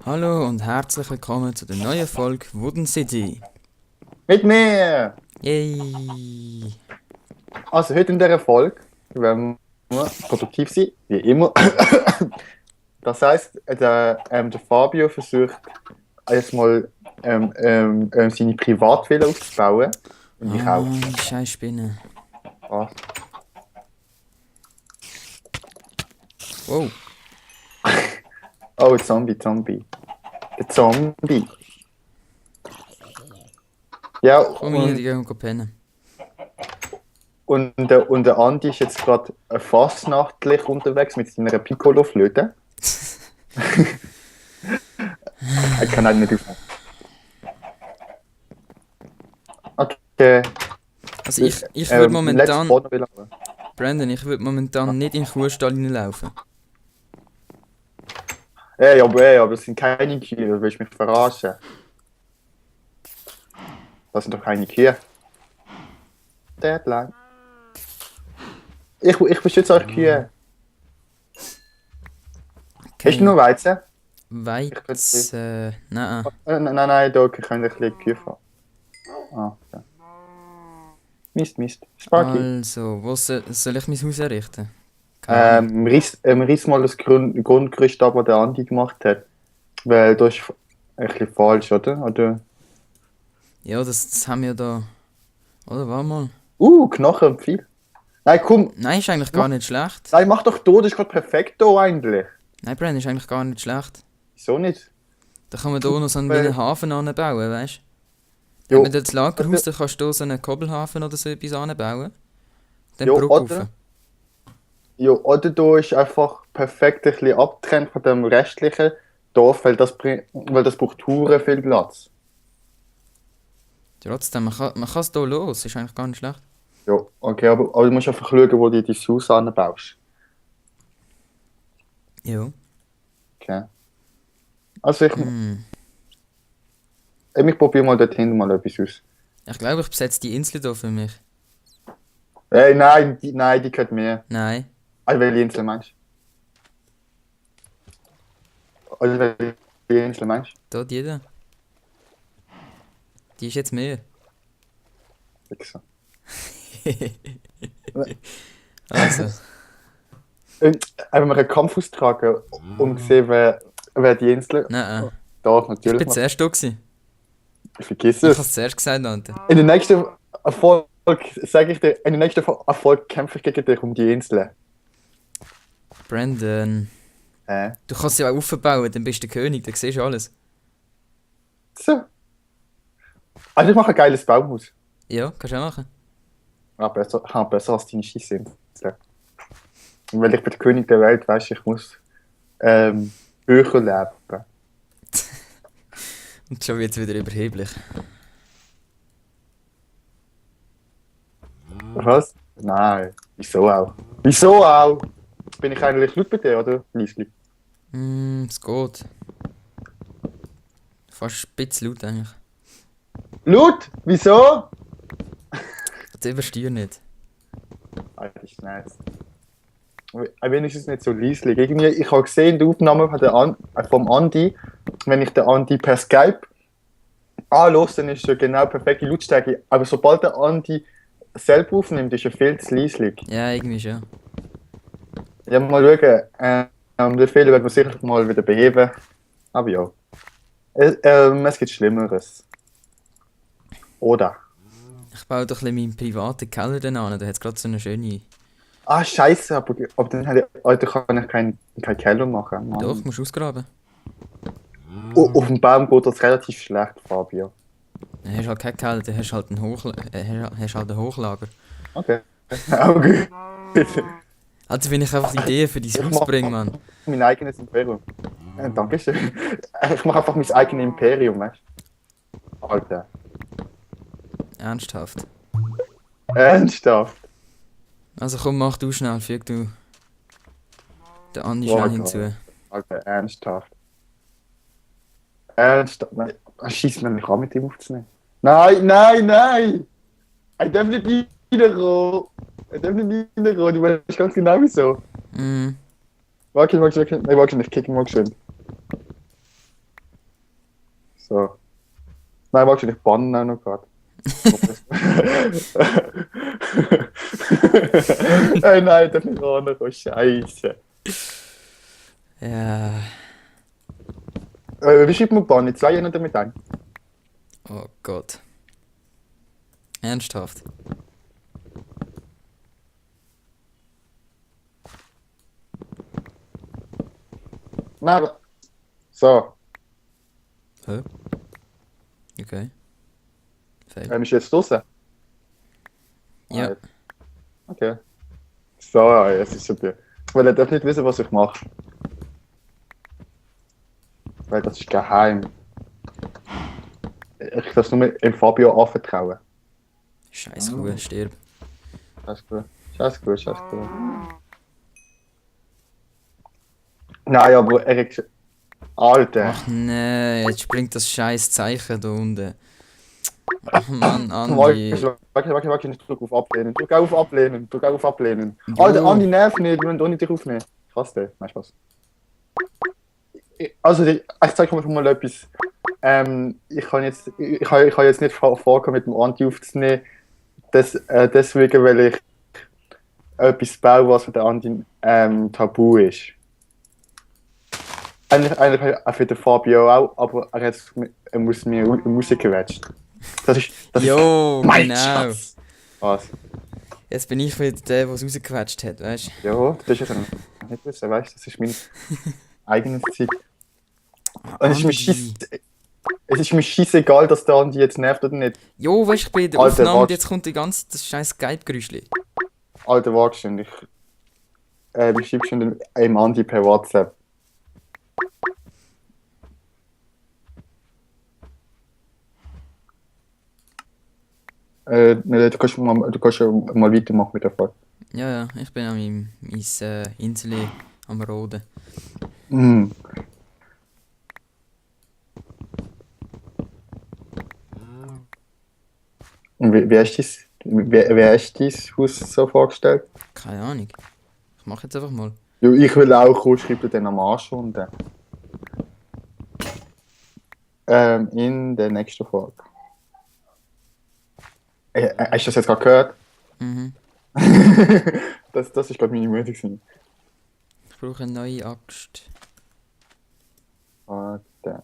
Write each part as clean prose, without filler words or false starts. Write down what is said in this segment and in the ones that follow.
Hallo und herzlich willkommen zu der neuen Folge Wooden City. Mit mir! Yay! Also heute in dieser Folge werden wir produktiv sein, wie immer. Das heisst, der Fabio versucht erstmal seine Privatvilla aufzubauen. Und ich auch. Die scheiß Spinne. Was? Wow, Oh, Zombie. Der Zombie. Ja, komm hier, die gehen pennen. und der Andi ist jetzt gerade fastnachtlich unterwegs mit seiner Piccolo-Flöte. Er kann halt nicht aufhören. Okay. Also ich würde Letztes momentan, Wort noch will ich sagen. Brandon, ich würde momentan nicht in den Kuhstall reinlaufen. Aber das sind keine Kühe, du willst mich verarschen. Das sind doch keine Kühe. Deadline. Ich beschütze euch Kühe. Hast du noch Weizen? Weizen, nein. Nein, da könnt ihr ein bisschen Kühe fahren. Ah, okay. Mist. Sparky. Also, wo soll ich mein Haus errichten? Riss mal das Grundgerüst ab, was der Andi gemacht hat. Weil das ist ein bisschen falsch, oder? Ja, das haben wir da. Oder warte mal. Knochen viel. Nein, komm. Nein, ist eigentlich gar nicht schlecht. Nein, mach doch da, das ist gerade perfekt da eigentlich. Nein, Brandon, ist eigentlich gar nicht schlecht. Wieso nicht? Da kann man hier noch so einen, wie einen Hafen anbauen, weißt du? Jo, Wenn du das Lagerhaus, dann kannst du hier so einen Kobbelhafen oder so etwas anbauen. Dann jo, Brücke rauf. oder da ist einfach perfekt ein bisschen abgetrennt von dem restlichen Dorf, weil das braucht hure viel Platz. Trotzdem, man kann es hier los, ist eigentlich gar nicht schlecht. Ja, okay, aber du musst einfach schauen, wo du dein Haus anbaust. Ja. Okay. Also Hm. ich probiere mal dorthin mal etwas aus. Ich glaube, ich besetze die Insel hier für mich. Ey, nein, die gehört mir. Nein. Also welche Insel meinst du? Also welche Insel meinst Dort jeder. Die ist jetzt mehr. du? Wichser. Also. Wenn wir einen Kampf austragen und sehen, wer die Insel. Nein. Da, Ich natürlich. bin zuerst da gewesen. Vergiss Ich habe es es. zuerst gesagt, Alter. In der nächsten Erfolg, sage ich dir, in der nächsten Erfolg kämpfe ich gegen dich um die Insel. Brandon. Du kannst sie auch aufbauen, dann bist du der König, dann siehst du alles. So. Also ich mache ein geiles Baumhaus. Ja, kannst du auch machen. Besser als deine Scheißinsel. Weil ich bin der König der Welt, weißt du, ich muss Bücher leben. Und schon wird es wieder überheblich. Was? Nein. Wieso auch? Bin ich eigentlich laut bei dir, oder? Liesli? Es geht. Fast ein bisschen laut eigentlich. Laut? Wieso? Das übersteuer nicht. Alter, ist nice. Wenigstens nicht so leislich. Irgendwie, ich habe gesehen, die Aufnahme von vom Andi, wenn ich den Andi per Skype anhöre, dann ist so genau perfekte Lautstärke. Aber sobald der Andi selber aufnimmt, ist er viel zu leislich. Ja, irgendwie schon. Ja, mal schauen. Den Fehler werden wir sicher mal wieder beheben. Aber ja. Es gibt Schlimmeres. Oder? Ich baue doch ein bisschen meinen privaten Keller dann an, da hat es gerade so eine schöne... Ah, scheiße, aber dann Alter, kann ich keinen Keller machen. Mann. Doch, musst du ausgraben. Auf dem Baum geht das relativ schlecht, Fabio. Dann hast du halt keinen Keller, dann hast du halt hast halt ein Hochlager. Okay. Okay. Also wenn ich einfach die Ideen für dein Ich Haus mach- bringe, Mann. Mein eigenes Imperium. Dankeschön. Ich mache einfach mein eigenes Imperium, weißt du? Alter. Ernsthaft. Ernsthaft? Also komm, mach du schnell, füg du den Andi Oh schnell mein hinzu. Alter, ernsthaft. Ernsthaft? Nein, schieß mir nicht an, mit ihm aufzunehmen. Nein! Er darf nicht reinkommen. Du weißt ganz genau wieso. Mhm. Warte, ich kicken mal schön. So. Nein, wahrscheinlich bannen auch noch gerade. Ey, nein, der Iraner, oh Scheiße. Ja. Wie schreibt man bannen? 2 Jahre damit ein. Oh Gott. Ernsthaft. Nein, aber... So, Hä? Okay. Fail. ist jetzt draußen? Ja. Ah, okay. So, jetzt ist super. Weil er darf nicht wissen, was ich mache. Weil das ist geheim. Ich darf es nur dem Fabio anvertrauen. Scheiß Ruhe, stirb. Scheiß gut. Scheiß gut, scheiß gut. Nein, aber er hat... Alter. Ach nee, jetzt springt das scheiß Zeichen da unten. Ach Mann, Warte, Andi. warte, ich drück auf Ablehnen. Drück auf Ablehnen. Drück auf Ablehnen. Jo. Alter, Andi, nerv nicht, wir müssen ohne dich aufnehmen. Krass, der. Nein, Spaß. Also, ich zeige euch mal etwas. Ich kann jetzt nicht vorkommen, mit dem Andi aufzunehmen. Deswegen, weil ich etwas baue, was für den Andi tabu ist. Eigentlich auch für den Fabio auch, aber er muss mir Musik gewätscht. Das ist Jo, mein genau. Schatz. Was? Jetzt bin ich wieder der, der es rausgequetscht hat, weißt du? Ja, das ist ja nicht wissen, weißt du, das ist mein eigenes Zeug. Und es ist mir scheißegal, dass der Andi jetzt nervt oder nicht. Jo, weißt du, ich bin in der Alter, Aufnahme und warte. jetzt kommt das scheiß Skype-Geräuschli. Alter, warte schon, ich schreibe schon dem Andi per WhatsApp. Du kannst ja mal weitermachen mit der Frage. Ja, ja, ich bin an meinem Insel am Roden. Mm. Und wer ist dein Haus so vorgestellt? Keine Ahnung. Ich mach jetzt einfach mal. Ja, ich will auch kommen, schreibe den am Arsch unten. In der nächsten Folge. Hast du das jetzt gerade gehört? Mhm. Das ist gerade meine Mutter gewesen. Ich brauche eine neue Axt. Warte.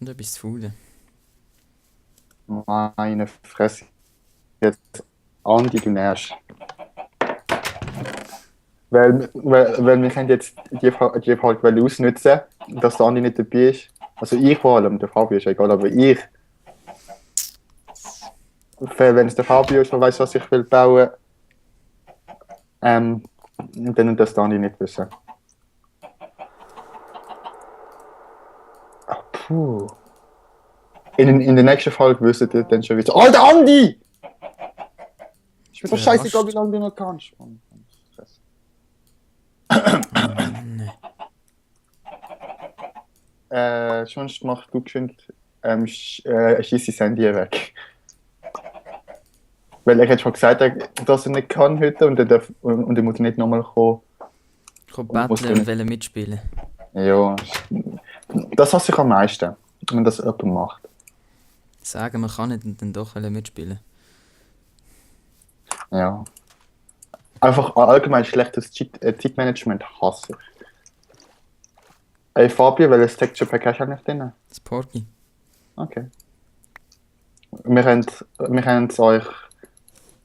Und etwas zu faulen. Meine Fresse. Jetzt Andi, du nervst. Weil wir können jetzt die halt ausnutzen, dass der Andi nicht dabei ist. Also ich vor allem, der Fabio ist egal, aber ich. Wenn es der Fabio ist, der weiß, was ich will bauen, dann das der Andi nicht wissen. Puh. In der nächsten Folge wisst ihr dann schon wieder. Alter Andi! Ist mir doch scheißegal, wie lange du noch kannst. Sonst mach du geschwind schieß das Handy weg. Weil er hat schon gesagt, dass er nicht kann heute und er muss nicht nochmal kommen. Ich kann battlen und wollen mitspielen. Ja, das hasse ich am meisten, wenn das jemand macht. Sagen, man kann nicht und dann doch wollen mitspielen. Ja. Einfach allgemein schlechtes Zeitmanagement hasse ich. Ey Fabio, welches Texture Pack hast du eigentlich drin? Das Porky. Okay. Wir haben es euch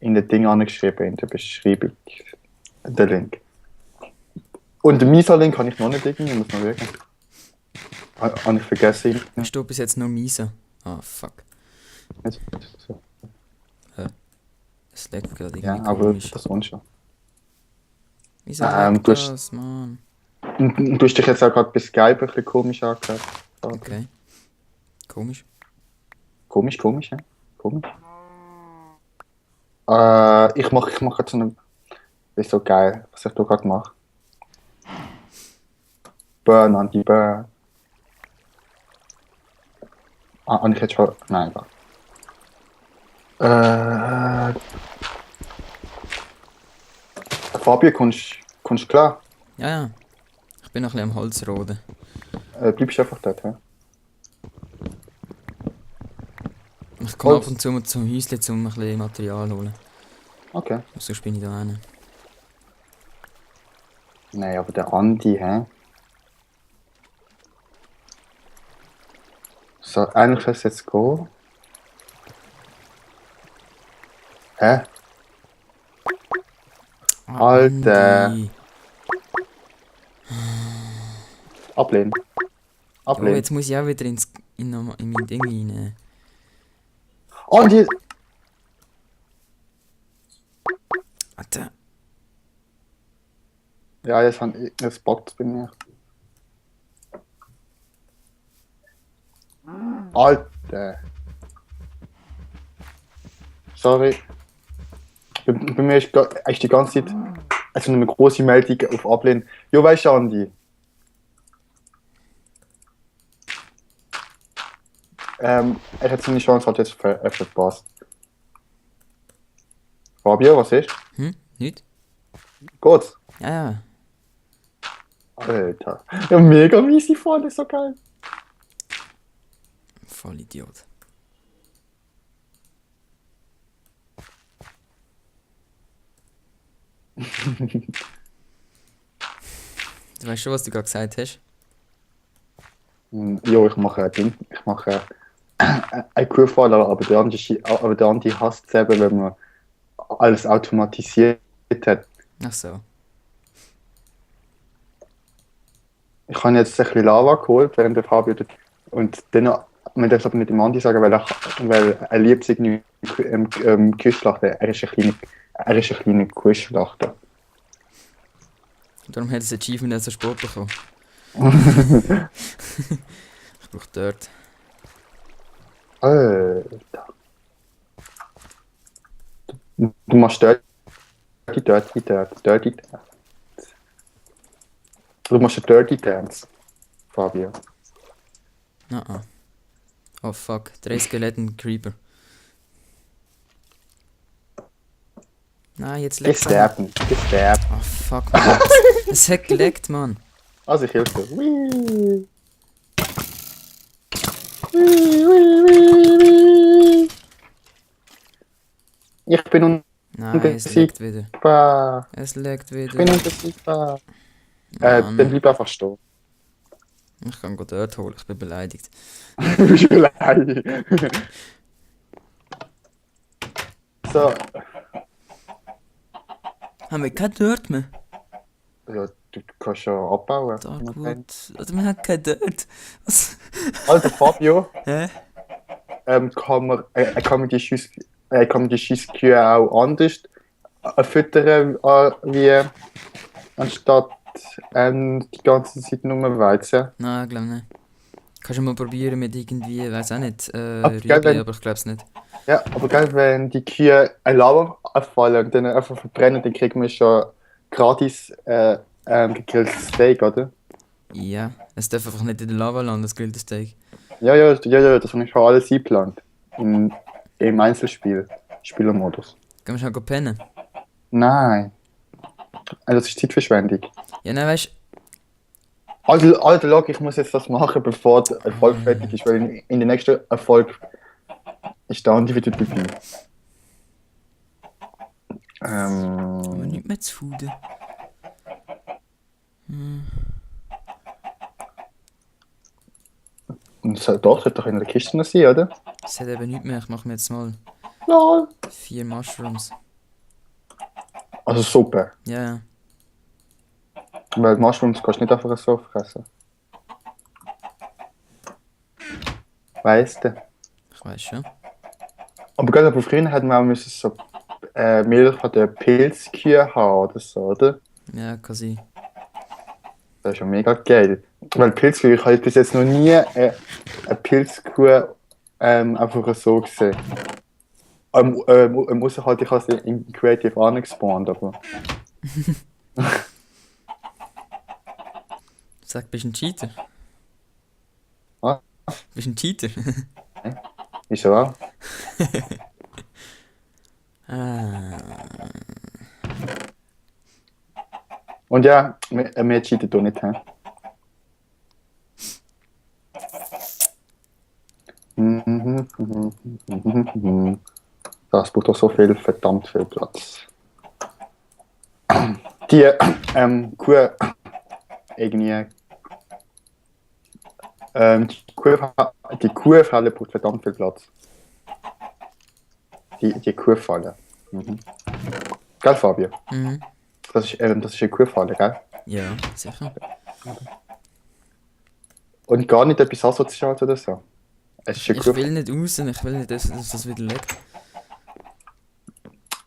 in den Ding angeschrieben, in der Beschreibung. Den Link. Und den Misa-Link habe ich noch nicht irgendwie, ich muss noch schauen. Habe ich vergessen. Hast du bis jetzt nur Misa? Ah, fuck. So. Es leckt gerade irgendwie Ja, aber komisch. das sonst schon. Wieso du leckt hast- das, Mann? Du hast dich jetzt auch gerade bei Skype ein bisschen komisch angehört. Okay. Komisch. Komisch, ja? Komisch. Ich mach jetzt so eine... Das ist so geil, was ich da gerade mache. Burn, Anti-Burn. Und ich jetzt schon... Nein, egal. Fabio, kommst du klar? Ja, ja. Ich bin noch ein bisschen am Holz roden. Bleibst du einfach dort, hä? Ich komme ab Holz. und zu mal zum Häuschen, um ein bisschen Material zu holen. Okay. Sonst bin ich da hin. Nein, aber der Andi, hä? So, eigentlich soll es jetzt gehen. Hä? Ah, Alter. Andi. Ablehnen. Jo, Ablehnen. jetzt muss ich auch wieder in mein Ding rein. Andi! Alter. Ja, jetzt bockt es bei mir. Alter. Sorry. Bei mir ist eigentlich die ganze Zeit also eine große Meldung auf Ablehnen. Jo, weißt du, Andi? Er hat seine Chance hat jetzt verpasst. Fabio, was ist? Nicht? Gut. Ja, ja. Alter. Ja, mega miese vorne, so geil. Voll Idiot. Du weißt schon, was du gerade gesagt hast? Jo, ich mache ein Ding. Ich mache ein Kurfahrer, aber der Andi hasst es eben, wenn man alles automatisiert hat. Ach so. Ich habe jetzt ein bisschen Lava geholt, während der Fabio und dann, man darf es aber nicht dem Andi sagen, weil er liebt es irgendwie Kuhschlachten. Er ist ein kleiner Kuhschlachter. Darum hat das Achievement auch so Sport bekommen. Ich brauche dort. Alter. Du machst Dirty. Du machst einen Dirty Dance, Fabio. Ah. Oh fuck. 3 Skeletten Creeper. Nein, jetzt leckt Gestabben. Oh fuck, man. Es hat geleckt, Mann. Also ich helfe dir. Ich bin Nein, es leckt wieder. unbesiegbar. Es leckt Ich bin wieder. unbesiegbar. Mann. Dann bleib einfach stehen. Ich kann gut dort holen, ich bin beleidigt. Du bist beleidigt. So. Haben wir kein Dirt mehr? Ja, du kannst schon abbauen. Darkwood. Oder wir haben kein Dirt. Was? Alter Fabio, Hä? kann man die Scheisskühe auch anders füttern, wie anstatt die ganze Zeit nur Weizen. Nein, glaub nicht. Kannst du mal probieren mit irgendwie, weiß auch nicht, Aber gell, Rüebli, wenn- aber ich glaub's nicht. Ja, aber gell, wenn die Kühe ein Lava abfallen und dann einfach verbrennen, dann kriegt man schon gratis gegrilltes Steak, oder? Ja, es darf einfach nicht in der Lava landen, das grilltes Steak. Ja, das habe ich schon alles eingeplant. Im Einzelspiel, Spielermodus. Gehen wir schnell pennen? Nein, das ist Zeitverschwendung. Ja, nein, weißt Alter, Log, ich muss jetzt das machen, bevor der Erfolg fertig ist, weil in der nächsten Erfolg ist der Andi wieder dabei. aber nicht mehr zu fuden. Doch, sollte doch in der Kiste noch sein, oder? Es hat eben nichts mehr, ich mache mir jetzt mal Lol. 4 Mushrooms. Also super, Ja, ja. weil Mushrooms kannst du nicht einfach so fressen. Weißt du? Ich weiß schon. Aber gerade aber früher hätten wir auch müssen so Milch von der Pilzkühe haben oder so, oder? Ja, kann sein. Das ist ja mega geil. Weil Pilzkühe, ich habe bis jetzt noch nie eine Pilzkuh einfach so gesehen. Ausser halt, ich habe sie in Creative angespawnt, aber. Sag, bist du ein Cheater? Was? Bist du ein Cheater? Ist ja wahr. Ah. Und ja, wir cheaten hier nicht, hä? Das braucht doch so viel, verdammt viel Platz. Die Kuh, irgendwie, die Kuhfalle braucht verdammt viel Platz. Die Kuhfalle. Gell, Fabio? Mhm. Das ist eine Kuhfalle, gell? Ja, sicher. Und gar nicht etwas Asoziales oder so. Es ist eine Ich will Kuhfalle. nicht raus und ich will nicht, dass das wieder legt.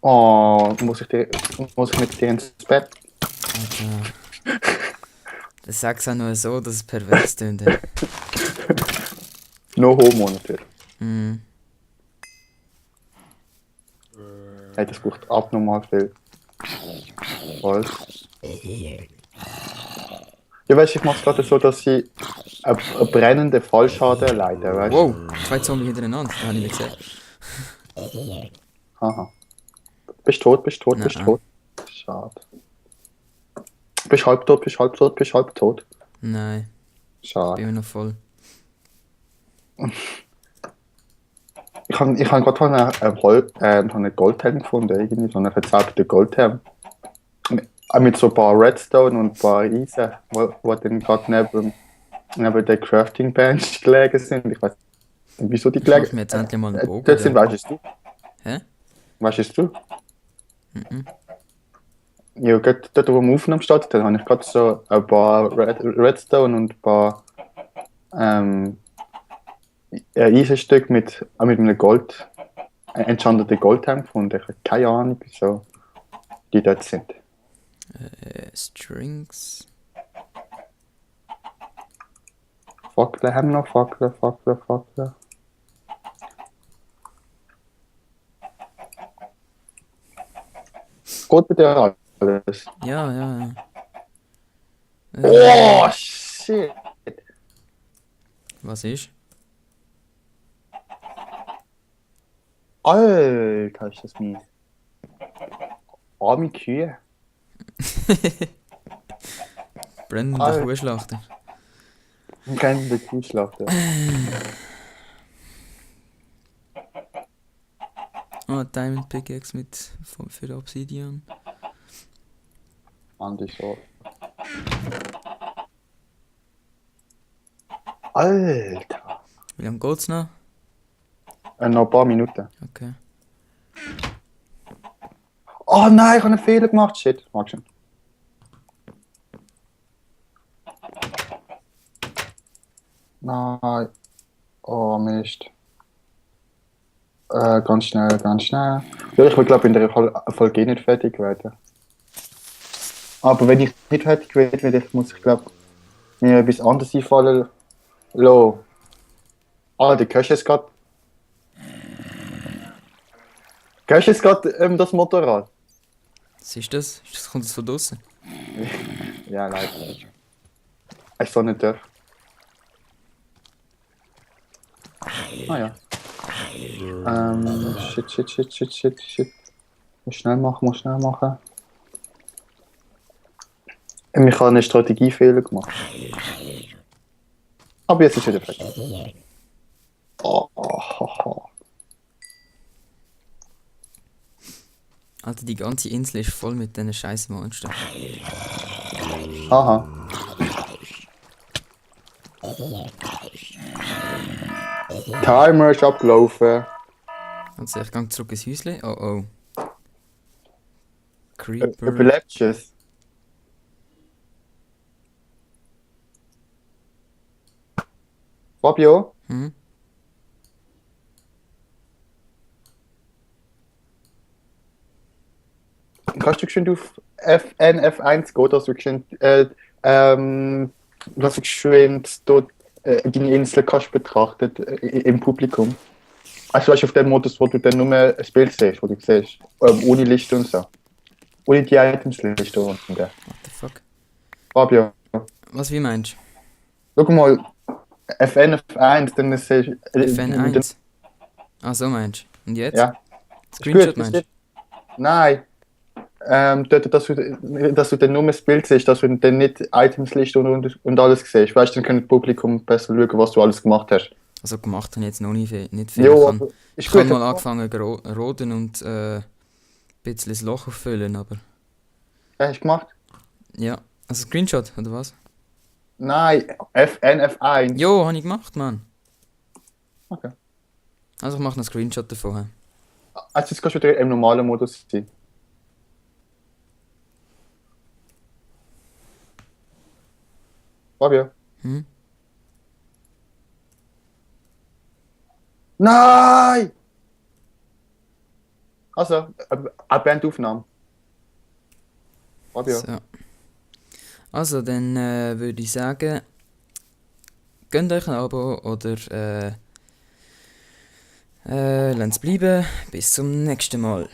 Oh, muss ich mit dir ins Bett? Alter. Das sag's auch nur so, dass es pervers tönt. Ja. No homo natürlich. Mhm. Hey, das braucht abnormal viel Holz. Ja, weißt du, ich mach's gerade so, dass sie eine brennende Fallschaden erleiden, weißt du? Wow, 2 Zombies hintereinander, das habe ich nicht gesehen. Haha. Bist tot, bist tot, bist Nein. tot. Schade. Bist halb tot, bist halb tot, bist halb tot. Nein, ich Schade. bin immer noch voll. Ich hab gerade einen Goldhelm gefunden, irgendwie, so einen verzauberten Goldhelm. Mit so ein paar Redstone und ein paar Eisen, wo dann gerade neben der Crafting Bench gelegen sind. Ich weiß nicht, wieso die Ich mach gelegen mir jetzt endlich mal einen Bogen. Dort sind, Ja. weißt du? Hä? Weißt du? Mhm. Ja, gerade dort, wo wir aufgenommen steht, dann habe ich gerade so ein paar Redstone und ein paar Eisenstück mit einem enchanteten Goldhelm gefunden. Ich habe keine Ahnung, wieso die dort sind. Strings. Fackeln haben wir noch, Fackeln. Geht bei dir alles? Ja. Oh, shit! Was ist? Alter, ist das mies. Arme Kühe. Brennender Alter. Kuhschlachter. Brennende Kuhschlachter. Oh, Diamond Pickaxe für Obsidian. Andi so. Alter! Wie lange geht's noch? Noch ein paar Minuten. Okay. Oh nein, ich habe einen Fehler gemacht. Shit, warte schon. Nein. Oh Mist. Ganz schnell. Ja, ich will glaube in der Folge nicht fertig werden. Aber wenn ich nicht fertig werde, muss ich glaube mir etwas anderes einfallen lassen. Alter, hörst du es gerade? Hörst du es gerade das Motorrad? Was ist das? Kommt das von draußen? Ja, leider. Ich soll nicht dürfen. Ah ja. Shit. Muss schnell machen. Ich habe einen Strategiefehler gemacht. Aber jetzt ist wieder fertig. Oh. Alter, die ganze Insel ist voll mit diesen scheiß Monstern. Aha. Timer ist abgelaufen. Also ich gehe zurück ins Häuschen. Oh. Creeper. Überlebst du es? Fabio? Hm? Kannst du geschwind auf F1 gehen, dass du geschwind dort deine Insel kannst betrachten im Publikum? Also weißt du, auf dem Modus, wo du dann nur ein Bild siehst, wo du siehst, ohne Liste und so. Ohne die Items-Liste unten. What the fuck? Fabio, Was, wie meinst schau mal, F1, dann siehst du... du? FN1? Ah, so meinst du? Und jetzt? Ja. Screenshot Gut, meinst du? Nein. Dort, dass du dann nur das Bild siehst, dass du dann nicht Items-Liste und alles siehst. Weißt du, dann kann das Publikum besser schauen, was du alles gemacht hast. Also gemacht habe ich jetzt noch nicht viel. Jo, aber ist Ich habe gut. mal angefangen roden und ein bisschen das Loch auffüllen, aber Hast du gemacht? ja. Also Screenshot, oder was? Nein, NF1. Jo, habe ich gemacht, Mann. Okay. Also ich mache einen Screenshot davon. Hä? Also jetzt kannst du wieder im normalen Modus sein. Fabio. Hm? Nein! Also, eine Bandaufnahme. Fabio. So. Also, dann würde ich sagen, gönnt euch ein Abo oder lasst es bleiben. Bis zum nächsten Mal.